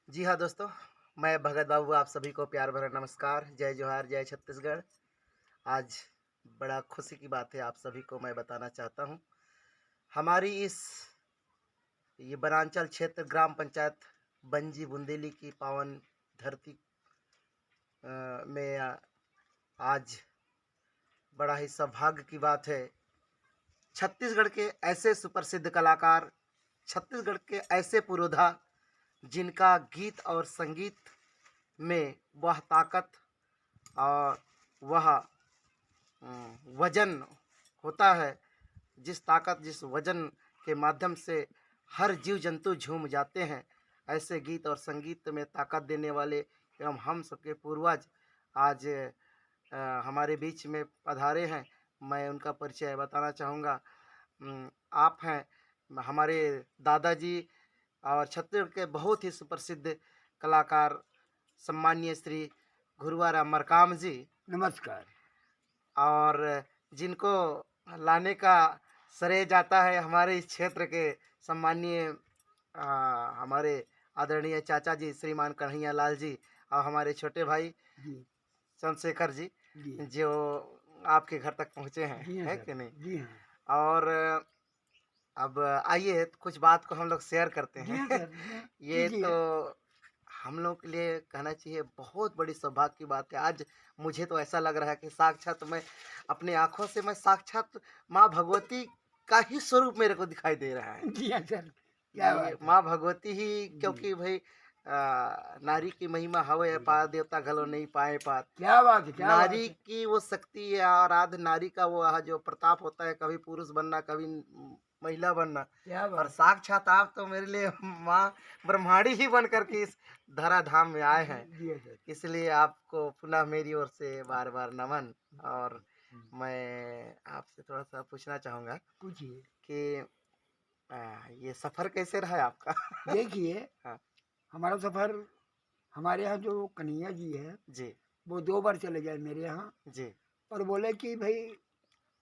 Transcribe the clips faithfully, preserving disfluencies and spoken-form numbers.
जी हाँ दोस्तों, मैं भगत बाबू आप सभी को प्यार भरा नमस्कार, जय जोहार, जय छत्तीसगढ़। आज बड़ा खुशी की बात है, आप सभी को मैं बताना चाहता हूँ, हमारी इस ये वनांचल क्षेत्र ग्राम पंचायत बंजी बुंदेली की पावन धरती अ, में अ, आज बड़ा ही सौभाग्य की बात है, छत्तीसगढ़ के ऐसे सुप्रसिद्ध कलाकार, छत्तीसगढ़ के ऐसे पुरोधा जिनका गीत और संगीत में वह ताकत और वह अ, वजन होता है, जिस ताकत, जिस वजन के माध्यम से हर जीव जंतु झूम जाते हैं, ऐसे गीत और संगीत में ताकत देने वाले एवं हम सबके पूर्वज आज अ, हमारे बीच में पधारे हैं। मैं उनका परिचय बताना चाहूँगा। उम, आप हैं हमारे दादाजी और छत्तीसगढ़ के बहुत ही सुप्रसिद्ध कलाकार सम्माननीय श्री घुरुआ राम मरकाम जी। नमस्कार। और जिनको लाने का श्रेय जाता है हमारे इस क्षेत्र के सम्माननीय अ, हमारे आदरणीय चाचा जी श्रीमान कन्हैया लाल जी और हमारे छोटे भाई जी। चंद्रशेखर जी, जी। जो आपके घर तक पहुँचे हैं, जी हाँ है सर, कि नहीं? जी हाँ। और अब आइए, कुछ बात को हम लोग शेयर करते जी हैं। हाँ सर, जी हाँ। ये कीजिए। तो हम लोग के लिए कहना चाहिए बहुत बड़ी सौभाग्य की बात है। आज मुझे तो ऐसा लग रहा है कि साक्षात मैं अपने आँखों से मैं साक्षात माँ भगवती का ही स्वरूप मेरे को दिखाई दे रहा है। जी हाँ सर, क्या ये बात है। माँ भगवती ही, जी। क्योंकि भाई अ, नारी की महिमा हवे जी। अपार, देवता घलो नहीं पाए पार। क्या बात है, क्या बात नारी है। की वो शक्ति है और आराध्य नारी का वो वह जो प्रताप होता है, कभी पुरुष बनना, कभी महिला बनना। क्या बात और है। साक्षात आप तो मेरे लिए माँ ब्रह्माणी ही बन करके इस धराधाम में आए हैं। जी, जी, सर। इसलिए आपको पुनः मेरी ओर से बार-बार नमन। और हम्म। मैं आपसे थोड़ा सा पूछना चाहूँगा पूछिए। कि अ, ये सफर कैसे रहा है आपका? देखिए, हाँ। हमारा सफर, हमारे यहाँ जो कन्हैया जी हैं, जी। वो दो बार चले गए मेरे यहाँ। जी। और बोले कि, "भाई,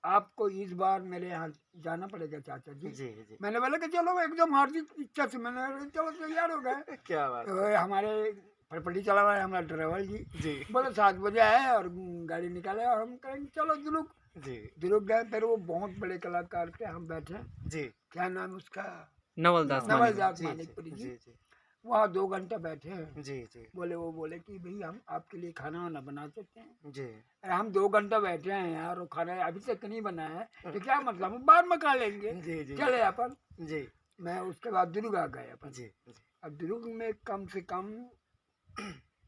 आपको इस बार मेरे यहाँ जाना पड़ेगा चाचा जी।" जी, जी। मैंने बोला कि चलो, एकदम हार्दिक इच्छा से मैंने बोला, "चलो, तैयार हो गए।" क्या बात तो है। हमारे फटफटी चला हुआ है हमारा ड्राइवर जी। जी। बोले, "सात बजे आए और गाड़ी निकाले," और हम कहेंगे, "चलो दुलुक।" जी। दुलुक गए, फिर वो बहुत बड़े कलाकार थे, हम बैठे। जी। क्या नाम उसका? नवलदास नवलदास मानिक। जी, मानिकपुरी जी, जी। जी, जी। वहाँ दो घंटा बैठे हैं। जी, जी। बोले, वो बोले कि, "भाई, हम आपके लिए खाना वाना बना सकते हैं?" जी। अरे, हम दो घंटा बैठे हैं यार, वो खाना अभी तक नहीं बना है, तो क्या मतलब, हम बाद में खा लेंगे। जी, जी। चले अपन। जी। मैं उसके बाद दुर्ग आ गए अपन। जी, जी। अब दुर्ग में कम से कम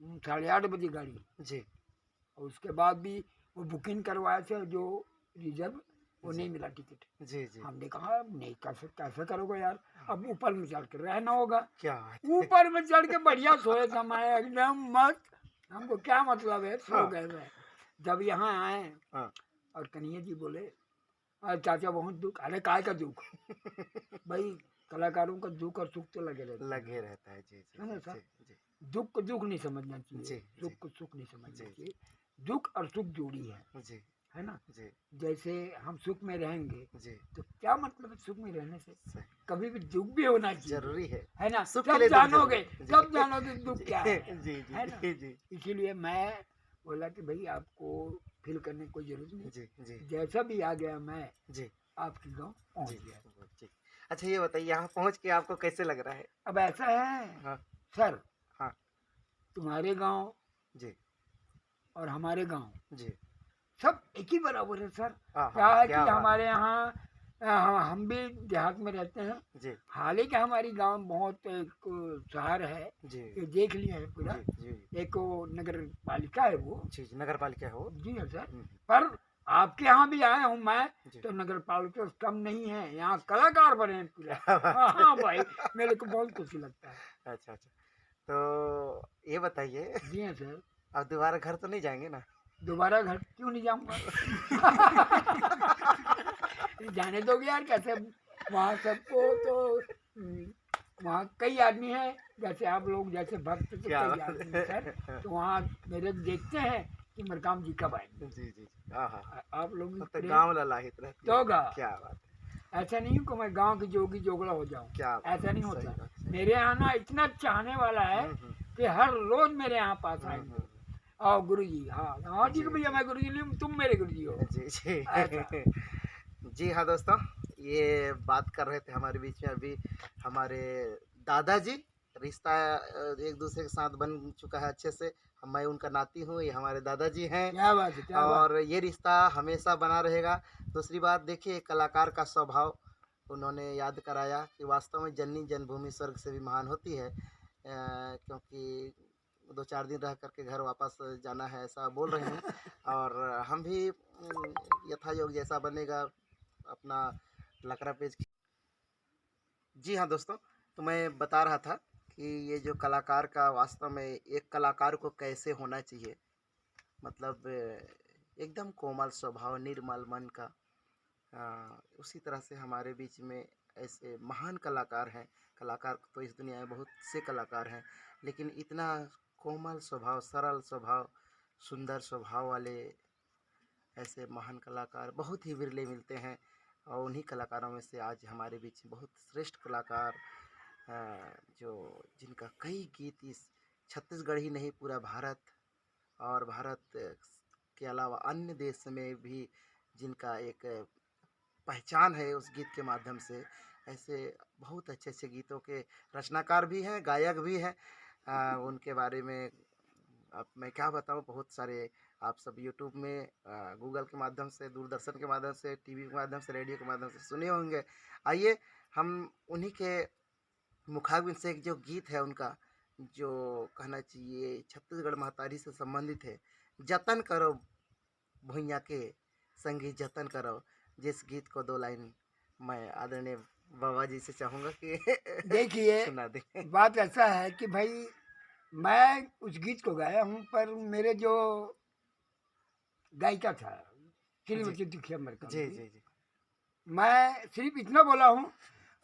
साढ़े आठ बजे गाड़ी। जी। और उसके बाद भी वो बुकिंग करवाए थे जो रिजर्व, वो जी। नहीं मिला टिकट। जी, जी। हमने कहा, "नहीं कर सकते, ऐसा करोगे यार, हाँ। अब ऊपर में चढ़ के रहना होगा।" क्या बात है। ऊपर में चढ़ के बढ़िया सोए समाए एकदम मस्त। हमको क्या मतलब है, सो हाँ। गए थे। जब यहाँ आए हाँ। और कन्हैया जी बोले, "अरे चाचा, बहुत दुख।" "अरे, काय का दुख?" भाई, कलाकारों का दुख और सुख तो लगे रहता है। लगे रहता है, जी, जी, है ना जी, सर? जी, जी। दुख को दुख नहीं समझना चाहिए, जी, सुख जी। को सुख नहीं समझना जी, जी। चाहिए। दुख और सुख जोड़ी है, जी। है ना? जी। जैसे हम सुख में रहेंगे, जी। तो क्या मतलब है सुख में रहने से? सही। कभी भी दुख भी होना चाहिए। जरूरी है। है ना? सुख के तब लिए दुख जानोगे, जरूरी है। जी। तब जानोगे दुख जी। क्या है, जी, जी, है ना? जी, जी। इसीलिए मैं बोला कि भाई आपको फील करने की कोई जरूरत नहीं। जी, जी। जैसा भी आ गया मैं जी। आपके गाँव पहुँच जी, गया। जी। अच्छा ये बताइए यहाँ पहुँच के आपको कैसे लग रहा है? अब ऐसा है हाँ। सर, हाँ। तुम्हारे गाँव जी। और हमारे गाँव जी। सब एक ही बराबर है सर। हाँ, क्या हाँ, है क्या कि बात हमारे है। यहाँ अ, हम, हम भी देहात में रहते हैं। जी। हालांकि हमारी गाँव बहुत एक शहर है, जी। ये देख लिया है पूरा। जी, जी। एक वो नगर पालिका है वो। जी, जी, नगर पालिका है वो। जी हाँ सर। हम्म। पर आपके यहाँ भी आया हूँ मैं, जी। तो नगर पालिका से कम नहीं है, यहाँ कलाकार बने हैं पूरा। क्या बात है। हाँ, हाँ भाई, मेरे को बहुत खुशी लगता है। अच्छा, अच्छा। तो ये बताइए, जी हाँ सर। अब दोबारा घर तो नहीं जाएंगे ना? दोबारा घर क्यों नहीं जाऊंगा? जाने दोगे यार, कैसे वहाँ सबको तो, हम्म, वहाँ कई आदमी हैं, जैसे आप लोग जैसे भक्त तो क्या कई बात आदमी हैं है। सर, तो वहाँ मेरे देखते हैं कि मरकाम जी कब आएंगे। जी, जी, जी। हाँ, हाँ। आ-, आप लोग भी मतलब प्रेम गाँव ला लाहित रहती तो है। गा। क्या बात है। ऐसा नहीं कि मैं गांव की जोगी जोगला हो जाऊं। क्या बात ऐसा नहीं सही होता। बात, सही। मेरे यहाँ ना इतना चाहने वाला है हम्म, हम्म, कि हर रोज मेरे यहाँ पास हम्म, आएंगे। हम्म। और गुरु जी, हाँ, हाँ जी जी, कि भैया, जी। मैं गुरु जी नहीं हूँ, तुम मेरे गुरु जी हो। जी जी। ऐसा। जी हाँ दोस्तों, ये बात कर रहे थे हमारे बीच में अभी हमारे दादाजी। रिश्ता अ, एक दूसरे के साथ बन चुका है अच्छे से। हम, मैं उनका नाती हूँ, ये हमारे दादाजी हैं। क्या बात है, क्या बात। और ये रिश्ता हमेशा बना रहेगा। दूसरी बात, देखिए, कलाकार का स्वभाव उन्होंने याद कराया कि वास्तव में जननी जन्मभूमि स्वर्ग से भी महान होती है, अ, क्योंकि दो चार दिन रह करके घर वापस जाना है, ऐसा बोल रहे हैं। और हम भी, उम, यथा योग जैसा बनेगा, अपना लकड़ा पेज। जी हाँ दोस्तों, तो मैं बता रहा था कि ये जो कलाकार का, वास्तव में एक कलाकार को कैसे होना चाहिए, मतलब एकदम कोमल स्वभाव, निर्मल मन का। अ, उसी तरह से हमारे बीच में ऐसे महान कलाकार हैं। कलाकार तो इस दुनिया में बहुत से कलाकार हैं, लेकिन इतना कोमल स्वभाव, सरल स्वभाव, सुंदर स्वभाव वाले ऐसे महान कलाकार बहुत ही विरले मिलते हैं। और उन्हीं कलाकारों में से आज हमारे बीच बहुत श्रेष्ठ कलाकार, अ, जो, जिनका कई गीत इस छत्तीसगढ़ ही नहीं, पूरा भारत और भारत के अलावा अन्य देश में भी जिनका एक पहचान है उस गीत के माध्यम से। ऐसे बहुत अच्छे अच्छे गीतों के रचनाकार भी हैं, गायक भी हैं। अ, उनके बारे में अब मैं क्या बताऊं, बहुत सारे आप सब YouTube में, अ, Google के माध्यम से, दूरदर्शन के माध्यम से, टीवी के माध्यम से, रेडियो के माध्यम से सुने होंगे। आइए, हम उन्हीं के मुखारबिंद से एक जो गीत है उनका, जो कहना चाहिए छत्तीसगढ़ महतारी से संबंधित है, जतन करो भुइयां के संगी जतन करो, जिस गीत को दो लाइन मैं आदरणीय बाबा जी से चाहूंगा कि देखिए, सुना दें। बात ऐसा है कि भाई, मैं उस गीत को गाया हूँ, पर मेरे जो गायिका था, श्रीमती दुखिया मरकाम जी जी, जी जी। मैं सिर्फ इतना बोला हूँ,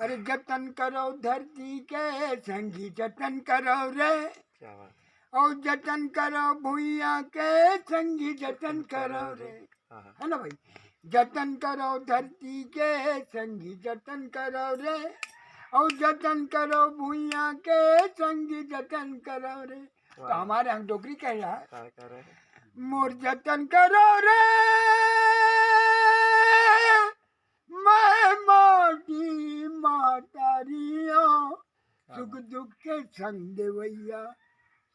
अरे जतन करो धरती के संगी, जतन करो रे, क्या बात। और जतन करो भुइया के संगी, जतन करो रे। हाँ हाँ। है ना भाई? जतन करो धरती के संगी, जतन करो रे, और जतन करो भुइया के संगी, जतन करो रे। तो वाह। हमारे यहाँ डोकरी कह रहा है, क्या कह रहे हैं? मोर जतन करो रे, मैं माटी महतारी हो, सुख दुख के संग देवैया,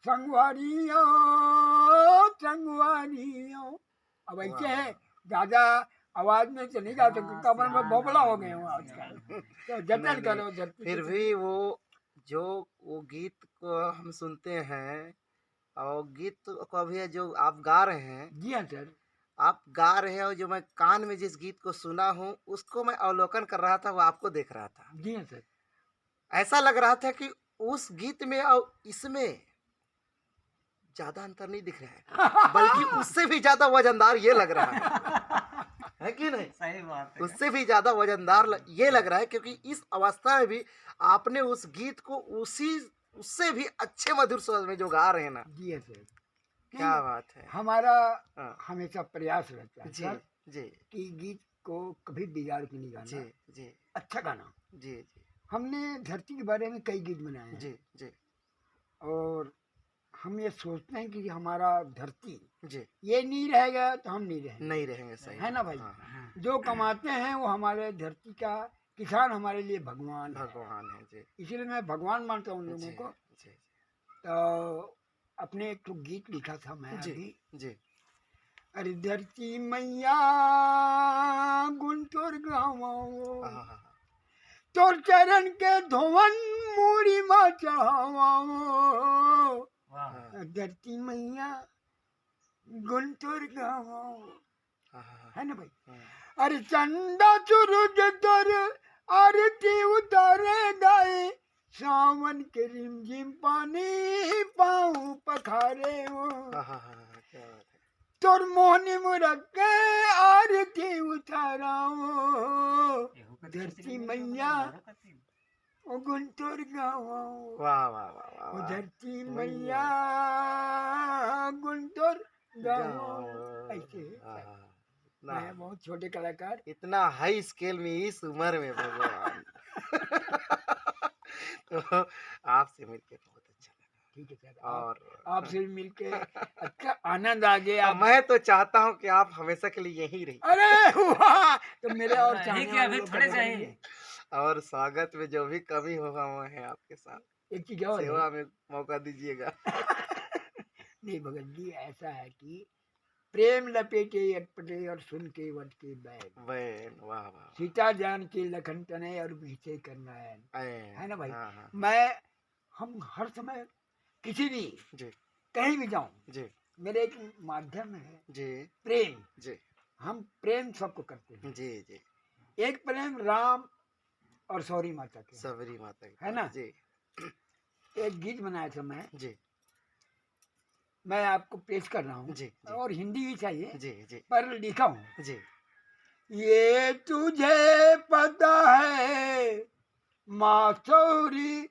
संगवारी हो, संगवारी हो। अब ऐसे वाह। है, ज्यादा आवाज में चले जाते, हाँ, कमर में सियान बोबला हो आदमी गए हो हैं, आजकल। सियान। तो जतन नहीं, करो, जतन फिर करो। भी वो जो, वो गीत को हम सुनते हैं और गीत को भी जो आप गा रहे हैं, जी हाँ सर, आप गा रहे हैं और जो मैं कान में जिस गीत को सुना हूँ, उसको मैं अवलोकन कर रहा था, वो आपको देख रहा था। जी हाँ सर। ऐसा लग रहा था कि उस गीत में और इसमें ज्यादा अंतर नहीं दिख रहा है, बल्कि उससे भी ज्यादा वजनदार ये लग रहा है, है कि नहीं? सही बात है। उससे भी ज्यादा वजनदार ल-, ये लग रहा है, क्योंकि इस अवस्था में भी आपने उस गीत को उसी, उससे भी अच्छे मधुर स्वर में जो गा रहे हैं ना, जी हाँ सर। क्या बात है। हमारा हाँ। हमेशा प्रयास रहता है जी सर, जी कि गीत को कभी बिगाड़ के नहीं गाना, जी जी अच्छा गाना। जी जी हमने धरती के बारे में कई गीत बनाए हैं जी जी। और हम ये सोचते हैं कि हमारा धरती जी। ये नहीं रहेगा तो हम नहीं रहेंगे। नहीं रहेंगे, सही है ना बात। भाई? हाँ, हाँ। जो कमाते हैं वो हमारे धरती का, किसान हमारे लिए भगवान है। भगवान है जी। इसलिए मैं भगवान मानता हूँ उन लोगों जी को। जी तो अपने एक ठो गीत लिखा था मैं जी अभी, जी। अरे धरती मैया गुन तोर गावो, हाँ, हाँ, हाँ। तोर चरण के धोवन मूड़ी मा चढ़ावो। वाह। धरती मैया गुन तोर गावो, हाँ, हाँ, हाँ। है ना भाई? हाँ। अरे चंदा सूरज तोर आरती उतारे दाई, सावन के रिमझिम पानी पाँव पखारे हो। हाँ, हाँ, हाँ, हाँ, क्या बात है। तोर मोहनी मुरक के आरती उताराओ, एहू कथी धरती सिंह मैया। मारो कथी। ओ गुन तोर गावो। वाह, वाह, वाह, वाह, ओ वाह। धरती मैया। मैया गुन तोर गावो। गावो। ऐसे है। हाँ, हाँ, हाँ। ना। मैं बहुत छोटे कलाकार। इतना हाई स्केल में इस उम्र में, भगवान। तो आपसे मिलके बहुत अच्छा लगा। ठीक है सर, आप, और आपसे भी मिलके अच्छा आनंद आ गया। तो मैं तो चाहता हूँ कि आप हमेशा के लिए यहीं रहिए। अरे वाह, तो मेरे और हाँ, चाहने यही क्या, वाले अभी लोग थोड़े बने से ही। रहेंगे। और स्वागत में जो भी कमी होगा, मैं है आपके साथ। एक चीज और है। सेवा में मौका दीजिएगा। नहीं भगत जी, ऐसा है कि प्रेम लपेटे अटपटे और सुन के वट के बैन। बैन, वाह, वाह, वाह। सीता जान के लखन तनय और बीते कर नयन। ऐन, है ना भाई? हाँ, हाँ। मैं, हम हर समय किसी भी, जी। कहीं भी जाऊं, जी। मेरा एक माध्यम है जी। प्रेम। जी। हम प्रेम सबको करते हैं। जी, जी। एक प्रेम राम और सौरी माता के। सौरी माता के। है ना? जी। एक गीत बनाया था मैं। जी। मैं आपको पेश कर रहा हूँ। जी, जी। और हिंदी ही चाहिए, जी, जी। पर लिखा हूँ। जी। ये तुझे पता है माँ सौरी,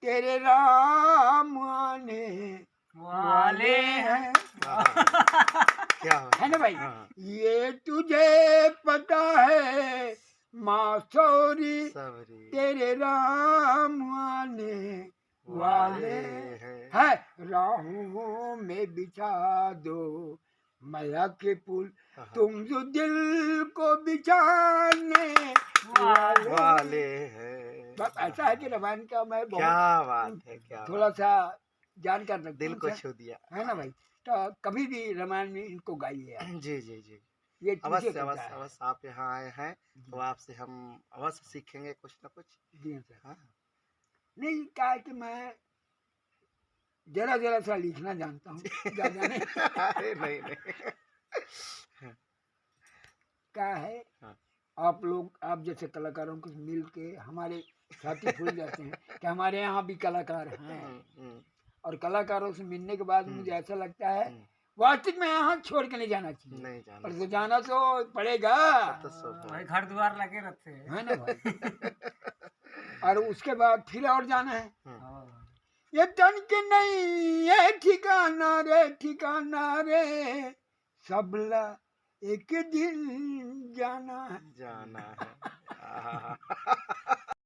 तेरे राम आने वाले हैं। वाह। क्या बात है ना भाई? हाँ। ये तुझे पता है माँ सौरी, सौरी। तेरे राम आने वाले वाले हैं। हैं। राहों में बिछा दो माया के पुल, हाँ। तुम जो दिल को बिछाने वाले वाले हैं। बस ऐसा है कि रामायण का मैं बहुत क्या बात है, क्या थोड़ा बात है। सा जानकार लगता दिल हूँ को सर। छू दिया। है ना भाई? तो कभी भी रामायण में इनको गाइए आप। जी, जी, जी। ये अवश्य, तुझे अवश्य, कहता है। अवश्य आप यहाँ आए हैं, जी। तो आपसे हम अवश्य सीखेंगे कुछ ना कुछ। जी हाँ सर। हाँ। नहीं, क्या है कि मैं जरा जरा सा लिखना जानता हूँ, ज्यादा नहीं। अरे नहीं, नहीं। क्या है, हाँ। आप लोग, आप जैसे कलाकारों को मिल के हमारे छाती फूल जाते हैं कि हमारे यहाँ भी कलाकार हैं। हम्म, हम्म। और कलाकारों से मिलने के बाद हम्म। मुझे ऐसा लगता है, हम्म। वास्तविक में यहाँ छोड़ के नहीं जाना चाहिए। नहीं जाना पर तो चाहिए। जाना तो पड़ेगा। तब तो सब भाई, घर द्वार लगे रहते हैं। है ना भाई? और उसके बाद फिर और जाना है। हम्म। हाँ। ये तन के नहीं, ये ठिकाना रे, ठिकाना रे, सबला एक दिन जाना है। जाना है। आहा।